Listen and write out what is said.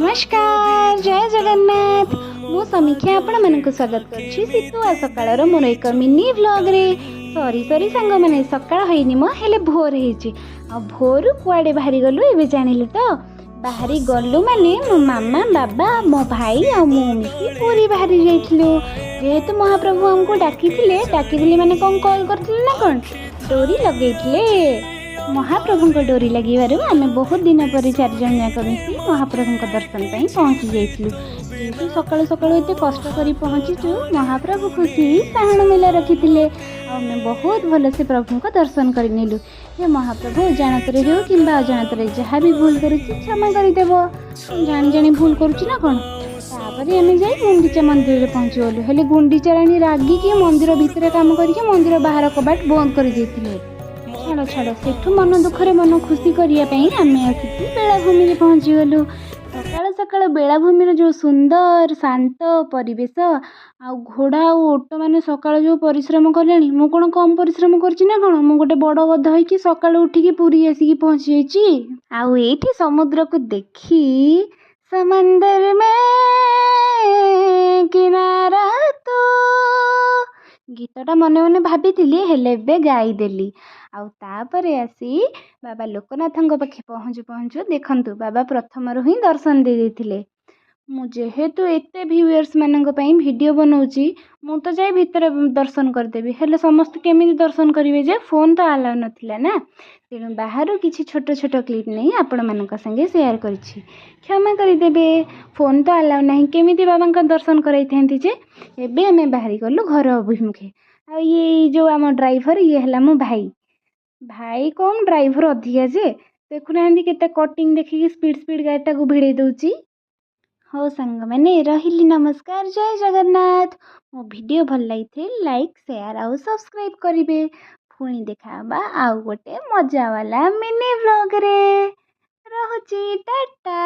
ନମସ୍କାର, ଜୟ ଜଗନ୍ନାଥ। ମୁଁ ସମୀକ୍ଷା ଆପଣମାନଙ୍କୁ ସ୍ୱାଗତ କରୁଛି ଶୀତୁଆ ସକାଳର ମୋର ଏକ ମିନି ଭ୍ଲଗ୍ରେ। ସରି ସରି ସାଙ୍ଗମାନେ, ସକାଳ ହେଇନି ମ, ହେଲେ ଭୋର ହେଇଛି। ଆଉ ଭୋରୁ କୁଆଡ଼େ ବାହାରି ଗଲୁ ଏବେ ଜାଣିଲେ ତ? ବାହାରି ଗଲୁ ମାନେ ମୋ ମାମା, ବାବା, ମୋ ଭାଇ ଆଉ ମୁଁ ମିଶି ପୁରୀ ବାହାରି ଯାଇଥିଲୁ। ଯେହେତୁ ମହାପ୍ରଭୁ ଆମକୁ ଡାକିଥିଲେ। ଡାକିଥିଲେ ମାନେ କ'ଣ, କଲ୍ କରିଥିଲେ ନା କ'ଣ? ଡୋରି ଲଗେଇଥିଲେ। ମହାପ୍ରଭୁଙ୍କ ଡୋରି ଲାଗିବାରୁ ଆମେ ବହୁତ ଦିନ ପରେ ଚାରିଜଣ ଯାକ ମିଶି ମହାପ୍ରଭୁଙ୍କ ଦର୍ଶନ ପାଇଁ ପହଞ୍ଚି ଯାଇଥିଲୁ। ଯେହେତୁ ସକାଳୁ ସକାଳୁ ଏତେ କଷ୍ଟ କରି ପହଞ୍ଚିଛୁ, ମହାପ୍ରଭୁ ଖୁସି ହେଇ ସାହାଣ ମେଲା ରଖିଥିଲେ ଆଉ ଆମେ ବହୁତ ଭଲସେ ପ୍ରଭୁଙ୍କ ଦର୍ଶନ କରିନେଲୁ। ହେ ମହାପ୍ରଭୁ, ଜାଣତରେ ହେଉ କିମ୍ବା ଅଜାଣତରେ ଯାହା ବି ଭୁଲ କରୁଛି, କ୍ଷମା କରିଦେବ। ଜାଣି ଜାଣି ଭୁଲ କରୁଛି ନା କ'ଣ? ତାପରେ ଆମେ ଯାଇ ଗୁଣ୍ଡିଚା ମନ୍ଦିରରେ ପହଞ୍ଚିଗଲୁ। ହେଲେ ଗୁଣ୍ଡିଚା ରାଣୀ ରାଗିକି ମନ୍ଦିର ଭିତରେ କାମ କରିକି ମନ୍ଦିର ବାହାର କବାଟ ବନ୍ଦ କରିଦେଇଥିଲେ। ଛାଡ଼ ଛାଡ଼, ସେଠୁ ମନ ଦୁଃଖରେ ମନ ଖୁସି କରିବା ପାଇଁ ଆମେ ଆସିକି ବେଳାଭୂମିରେ ପହଞ୍ଚିଗଲୁ। ସକାଳୁ ସକାଳୁ ବେଳାଭୂମିର ଯେଉଁ ସୁନ୍ଦର ଶାନ୍ତ ପରିବେଶ, ଆଉ ଘୋଡ଼ା ଆଉ ଓଟ ମାନେ ସକାଳୁ ଯେଉଁ ପରିଶ୍ରମ କଲେଣି, ମୁଁ କ'ଣ କମ୍ ପରିଶ୍ରମ କରିଛି ନା କ'ଣ? ମୁଁ ଗୋଟେ ବଡ଼ ଗଧ ହେଇକି ସକାଳୁ ଉଠିକି ପୁରୀ ଆସିକି ପହଞ୍ଚି ଯାଇଛି। ଆଉ ଏଇଠି ସମୁଦ୍ରକୁ ଦେଖି समंदर में किनारा तू ଗୀତଟା ମନେ ମନେ ଭାବିଥିଲି, ହେଲେ ଏବେ ଗାଇଦେଲି। ଆଉ ତାପରେ ଆସି ବାବା ଲୋକନାଥଙ୍କ ପାଖେ ପହଞ୍ଚୁ ପହଞ୍ଚୁ ଦେଖନ୍ତୁ, ବାବା ପ୍ରଥମରୁ ହିଁ ଦର୍ଶନ ଦେଇ ଦେଇଥିଲେ। ମୁଁ ଯେହେତୁ ଏତେ ଭିଉୟର୍ସ ମାନଙ୍କ ପାଇଁ ଭିଡ଼ିଓ ବନଉଛି, ମୁଁ ତ ଯାଇ ଭିତରେ ଦର୍ଶନ କରିଦେବି, ହେଲେ ସମସ୍ତେ କେମିତି ଦର୍ଶନ କରିବେ ଯେ? ଫୋନ୍ ତ ଆଲାଉ ନଥିଲା ନା। ତେଣୁ ବାହାରୁ କିଛି ଛୋଟ ଛୋଟ କ୍ଲିପ୍ ନେଇ ଆପଣମାନଙ୍କ ସାଙ୍ଗେ ସେୟାର କରିଛି। କ୍ଷମା କରିଦେବେ, ଫୋନ୍ ତ ଆଲାଉ ନାହିଁ, କେମିତି ବାବାଙ୍କ ଦର୍ଶନ କରାଇଥାନ୍ତି ଯେ? ଏବେ ଆମେ ବାହାରି ଗଲୁ ଘର ଅଭିମୁଖେ। ଆଉ ଇଏ ଯେଉଁ ଆମ ଡ୍ରାଇଭର, ଇଏ ହେଲା ମୋ ଭାଇ। ଭାଇ କମ୍, ଡ୍ରାଇଭର ଅଧିକା ଯେ। ଦେଖୁନାହାନ୍ତି, କେତେ କଟିଂ ଦେଖିକି ସ୍ପିଡ଼ ସ୍ପିଡ଼ ଗାଡ଼ିଟାକୁ ଭିଡ଼େଇ ଦେଉଛି। ହଉ ସାଙ୍ଗମାନେ, ରହିଲି, ନମସ୍କାର, ଜୟ ଜଗନ୍ନାଥ। ମୋ ଭିଡ଼ିଓ ଭଲ ଲାଗିଥିଲେ ଲାଇକ୍, ସେୟାର ଆଉ ସବସ୍କ୍ରାଇବ୍ କରିବେ। ପୁଣି ଦେଖା ହେବା ଆଉ ଗୋଟେ ମଜାବାଲା ମିନି ଭ୍ଲଗ୍ରେ। ରହୁଛି, ଟାଟା।